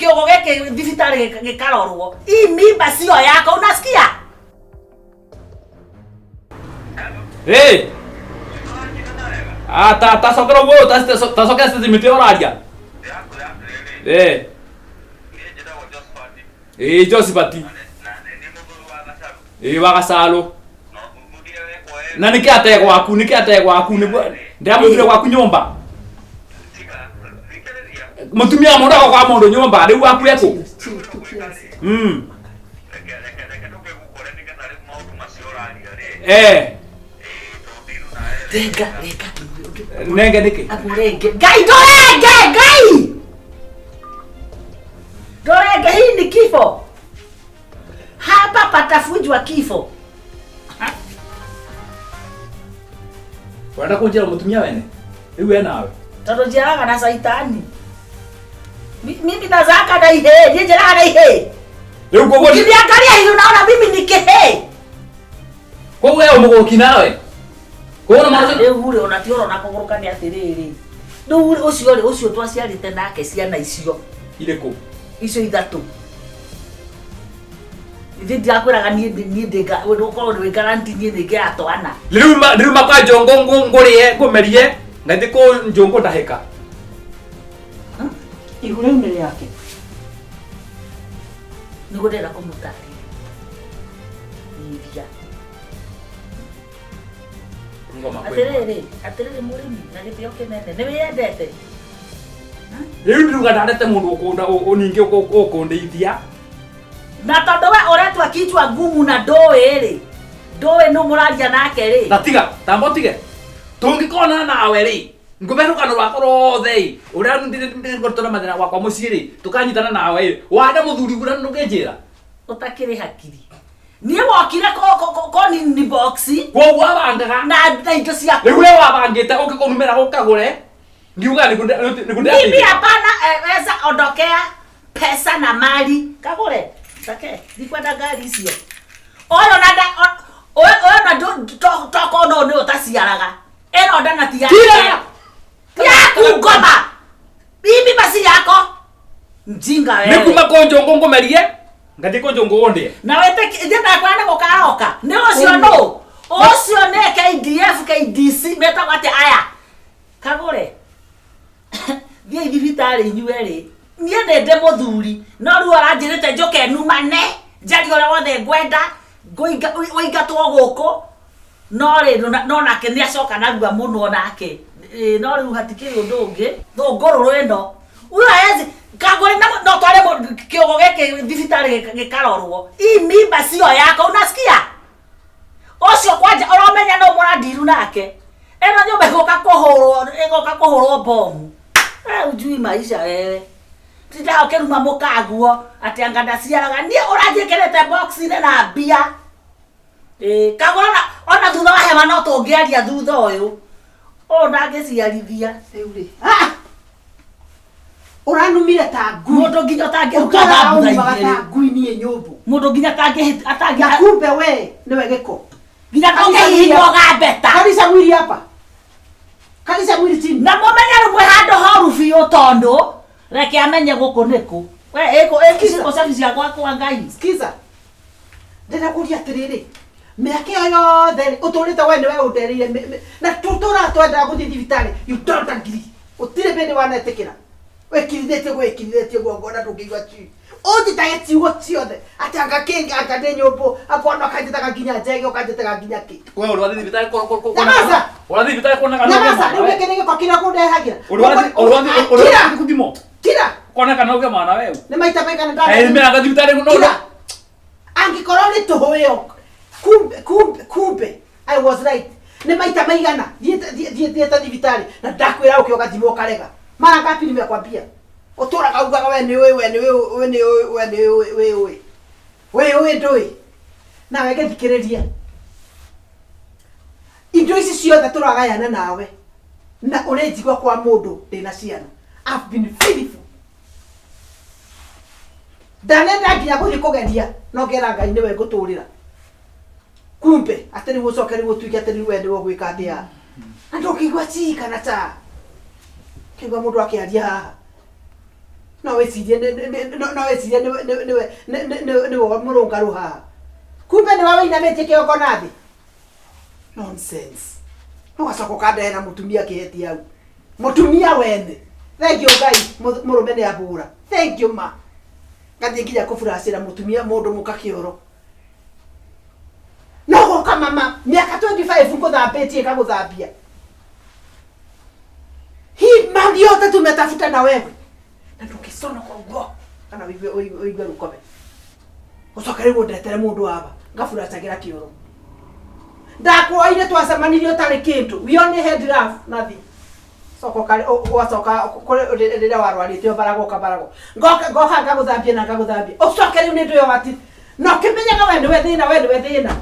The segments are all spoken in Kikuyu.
Kĩogo gĩkĩ thibitarĩ gĩkarorwo. Hii mimba sio yako, unasikia? Hey! Ah, ta ta cokera ũguo ta ta cokera statement ĩyo ũraria. Eh. Ĩĩ Josephat. Ĩĩ wa Gacarũ. Na nĩkĩ ate gwaku nĩkĩ ate gwaku nĩguo ndĩramũthire gwaku nyũmba. Mũtumia wa mũndũ agoka kwa mũndũ nyũmba rĩu waku ekũ? Eh. Renga, renga. Nenge nĩkĩ? Amũrenge. Ngai ndũrenge, Ngai! Ndũrenge, hii ni kifo. Hapa patavunjwa kifo. Ũrenda kũnjĩra mũtumia wene? Rĩu we nawe. Tondũ njiaraga na caitani. Mimi nazaka na ihĩĩ, niĩ njaraga na ihĩĩ. Rĩu koguo Ukiniangalia hivi unaona mimi ni kĩhĩĩ. Koguo we ũmũgũrũki nawe. Koguo na maũndũ Rĩu rĩ ona ti ũrona kũgũrũka nĩ atĩrĩrĩ. Rĩu rĩ ũcio rĩ ũcio twaciarĩte nake ciana icio. Irĩkũ? Icio ithatũ. Ithe ndirakwĩraga niĩ niĩ ndĩ ũkorwo wĩ guarantee niĩ nĩ ngĩaga twana. Rĩu ma rĩu makwa njongo ngũrĩe ngũmerie ngathi kũ njongo ndahĩka. Ihu rĩu nĩ rĩake. Nĩguo ndĩrenda kũmũtarĩria. Iria. Ngoma kwĩ. Atĩrĩrĩ, atĩrĩrĩ mũrĩmi na gĩtĩo kĩnene nĩ wĩyendete. Rĩu ndiruga ndandete mũndũ ũkũnda ningĩ ũkũndeithia. Na tondũ we ũretua kichwa ngumu na ndũĩ rĩ, ndũĩ nũ mũraria nake rĩ. Ta tiga, tamba ũtige. Tũngĩkonana nawe rĩ, ngũbe rũgano rwakwa rwothe ĩ, ũrĩa ndĩngorĩtwo na mathĩna gwakwa mũciĩ rĩ, tũkanyitana nawe ĩ, wanda mũthuri ũrĩa ndũngĩnjĩra. Ũtakĩrĩ hakiri. Niĩ wokire koni box Kwoguo wabangaga. na indo ciaku. Rĩu we wabangĩte ũke kũnumĩra gũkagũre, ngiuga nĩguo Mimi hapana weza ondokea pesa na mali. Kagure. Take, ndikwenda ngari icio. Ũyũ na nda ũyũ ũyũ na toko no nĩ ũtaciaraga. Ĩno nda na ti yake. Kira! Yaku ngoma. Mimi basi yako. Mjinga Nĩ wewe. kuma kũ njũngũ ngũmerie, ngathiĩ kũ njũngũ ũndĩe. Na wete ithe ndakwa nĩ gũkaroka. Nĩ ũcio nũ? Ũcio nĩ KDF KDC metagwo atĩa aya? Kagũre. Thiĩi thibitarĩ inyuerĩ. Niĩ nĩ ndĩ mũthuri no rĩu aranjĩrĩte njũke numane njarie ũrĩa wothe ngwenda ũingatwo gũkũ no rĩ no nake nĩ acoka narua mũno nake. Ĩĩ, no rĩu hatikĩrĩ ũndũ ũngĩ thũngũrũrũ ĩno huyo hawezi Kagũre na no tware kĩogo gĩkĩ thibitarĩ gĩkarorwo. Hii mimba sio yako unasikia? Ũcio kwanja ũramenya no mũrandiru nake. Ĩno nyũmba ĩgũka kũhũrwo ĩgũka kũhũrwo bomu. Eh, ujui maisha wewe. Tindaga ũkĩruma mũkaguo atĩ anga ndaciaraga. Niĩ ũranjĩkĩrĩte box-inĩ na mbia. Ĩĩ, Kagũra ona thutha wa hema no tũngĩaria thutha ũyũ. Ũyũ ndangĩciarithia. Rĩu rĩ. Ah! Ũranumire ta ngui. Mũndũ nginya ũtangĩruta Ũtũraga thambura ũnumaga ta igĩrĩ. ngui niĩ nyũmbũ. Mũndũ nginya atangĩhĩ- Na atangĩ kumbe we nĩwe gĩko. nginya ndũngĩhihinywo gambeta. Kanisa mwili hapa. Kanisa mwili chini. Na mũmenye rĩu mwĩ handũ horu biũ tondũ reke amenye gũkũ nĩkũ. We ĩkũ ĩkũ cabi cia gwakwa Ngai. Sikiza. Ndĩrenda kũria atĩrĩrĩ, mĩaka ĩyo yothe rĩ, ũtũrĩte we nĩwe ũndereire na tũtũraga twendaga gũthiĩ thibitarĩ, you don't agree. Gũtirĩ hĩndĩ wanetĩkĩra. Wĩkirithĩtie ũguo wĩkirithĩtie ũguo ngona ndũngĩigua cui. Ũnjĩtage ciugo ciothe atĩ anga kĩ anga ndĩ nyũmbũ, anga ũkanjĩtaga nginya njege ũkanjĩtaga nginya kĩ. We ũrathiĩ thibitarĩ Nyamaza! ũrathiĩ thibitarĩ kuona kana ũgĩe Nyamaza, mwana rĩu we. gĩkĩ nĩ gĩko kĩrĩa kũndehagĩra. Ũrathiĩ ũrathiĩ Kira! ũrathiĩ gũthimwo Kira! kuona kana ũgĩe mwana we. Nĩ maita maigana Kaĩ ndathiĩ. mĩanga thibitarĩ no Kira! Angĩkorwo nĩ tũhũ ĩyo, kumbe, kumbe, kumbe, I was right. Nĩ maita maigana thiĩte thibitarĩ na ndakwĩra ũke ũgathimwo ũkarega. Mara ngapi nimekwambia? Ũtũraga ugaga we nĩ ũĩ, we nĩ ũĩ, we nĩ ũĩ, we nĩ ũĩ, wĩ ũĩ. Wĩ ũĩ ndũĩ. Nawe gĩthikĩrĩrie. Indo ici ciothe tũragayana nawe na ũrĩ njigua kwa mũndũ ndĩna ciana. I've been faithful. Ndanenda nginya gũthiĩ kũgeria no ngera Ngai nĩwe ngũtũrĩra. Kumbe atĩ rĩu ũcoke rĩu ũtuĩke atĩ rĩu we nĩwe ũgwĩka atĩa. Na ndũngĩigua chii kana cha. Kĩigua mũndũ akĩaria haha. No wĩcirie no wĩcirie nĩwe nĩwe mũrũngarũ haha. Kumbe nĩwe wĩinamĩtie kĩongo na thĩ. Nonsense. Ũgacoka ũkandehera mũtumia kĩheti hau. Mũtumia wene. Thank you Ngai, mũrũme nĩ ahũra. Thank you ma. Ngathiĩ nginya kũburacĩra mũtumia mũndũ mũka kĩoro. No goka mama, mĩaka 25 ngũthambĩtie ngagũthambia. Hii mali yote tumetafuta na wewe. Na ndũngĩconoka ũguo kana ũigue rũkobe. Ũcoke rĩu ũndetere mũndũ waba ngaburacagĩra kĩoro. Ndakuoire twacemanirie ũtarĩ kĩndũ. We only had love, nothing. Coka ũgacoka rĩrĩa warwarĩte ũbaragwo ũkabaragwo. Ngoka ngoka ngagũthambia na ngagũthambia. Ũcoke rĩu nĩ ndũyo wati. Na ũkĩmenyaga we nĩwe thĩna, we nĩwe thĩna.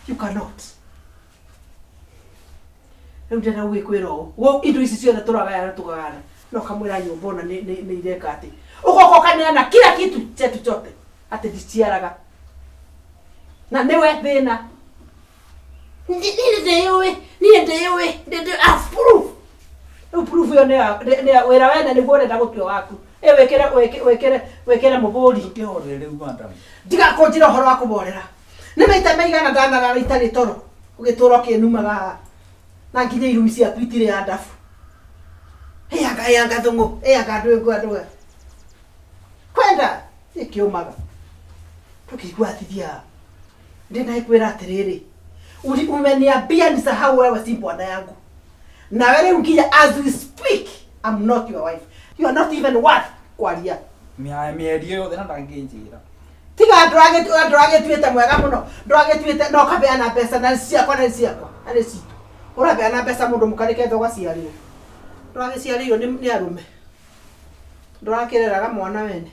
You cannot. Rĩu ndĩrenda gũgĩkwĩra ũũ. Indo ici ciothe tũragayana tũkagayana. Na ũkamwĩra nyũmba ona nĩ ireka atĩ. Ũgoka ũkaneana kila kitu chetu chote. Atĩ ndiciaraga. Na nĩwe thĩna. Niĩ ndĩyũĩ, niĩ ndĩyũĩ, I have proof. Rĩu proof ĩyo nĩ ya wĩra wene nĩguo ũrenda gũtua waku. Ĩ wĩkĩre mũbũri. Ndũkĩhorere rĩu madam. Tiga kũnjĩra ũhoro wa kũborera. Nĩ maita maigana ndanarara itarĩ toro ũgĩtũra ũkĩnumaga haha. Na nginya irumi ciaku itirĩ andabu. Ĩanga ĩanga thũng'ũ, ĩanga ndwĩngũ andũ. Kwenda ĩkĩũmaga. Tũkĩigua athithia. Ndĩna ĩkwĩra atĩrĩrĩ. Umeniambia nisahau wewe si bwana yangu. Nawe rĩu nginya as we speak, I'm not your wife. You are not even worth kwaria. Mĩario yothe na ndangĩnjĩra. Tiga ndũragĩtuĩte mwega mũno. Ndũragĩtuĩte na ũkabeana mbeca na ciakwa na ciakwa na nĩ citũ. Ũrabeana mbeca mũndũ mũka nĩketha ũgaciarĩrwo. Ndũragĩciarĩirwo nĩ arũme. Ndũrakĩreraga mwana wene.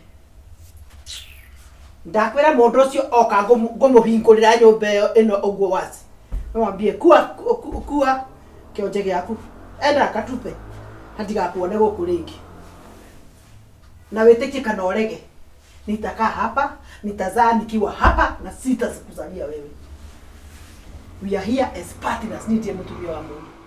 Ndakwĩra mũndũ ũcio oka ngũmũhingũrĩra nyũmba ĩyo ĩno ũguo waci. Mwambie kua kĩonje gĩaku. Enda katupe. Na ndigakuone gũkũ rĩngĩ. Na wĩtĩkie kana ũrege. Nitakaa hapa, nitazaa nikiwa hapa na sitakuzalia wewe. We are here as partners. Niĩ ndiĩ mũtumia wa mũndũ.